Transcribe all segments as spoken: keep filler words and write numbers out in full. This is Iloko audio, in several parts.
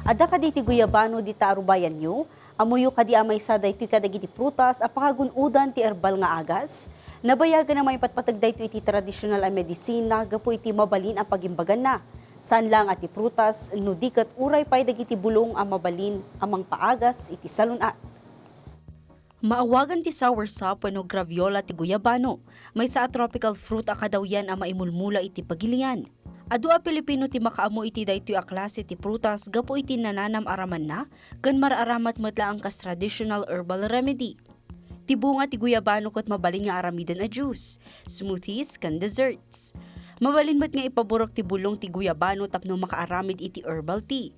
Adda kadi ti guyabano dita a rubayanyo? Ammoyo kadi a maysa daytoy kadagiti prutas a pakagun-odan ti herbal nga agas? Nabayagan a maipatpateg daytoy iti tradisional a medisina gapu iti mabalin a pagimbaganna. Saan laeng a ti prutas, no di ket uray pay dagiti bulong a mabalin a mangpaagas iti salun-at. Maawagan ti soursop wenno graviola ti guyabano, maysa a tropical fruit a kadawyan a maimulmula iti pagilian. Adu a Pilipino ti makaammo iti daytoy a klase ti prutas gapu iti nananam a ramanna ken maraaramat met laeng kas traditional herbal remedy. Ti bunga ti guyabano ket mabalin nga aramiden a juice, smoothies, ken desserts. Mabalin met nga ipaburek ti bulong ti guyabano tapno makaaramid iti herbal tea.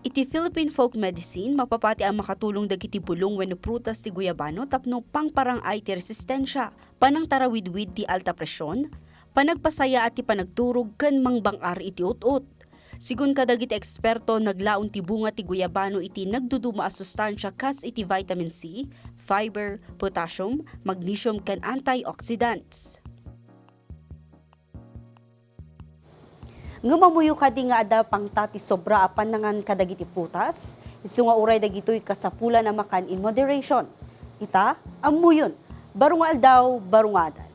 Iti Philippine folk medicine, mapapati a makatulong dagiti bulong wenno prutas ti guyabano tapno pangparang-ay ti resistensia, panangtarawidwid ti alta presion, panagpasayaat ti panagturog ken mangbang-ar iti ut-ot. Sigun kadagiti eksperto, naglaon ti bunga ti guyabano iti nagduduma a sustansia kas iti vitamin C, fiber, potassium, magnesium, ken antioxidants. Ngem ammoyo kadi nga adda pangta ti sobra a pannangan kadagiti prutas? Isu nga uray dagitoy kasapulan a makan in moderation. Ita, ammoyon. Baro nga aldaw, baro nga adas.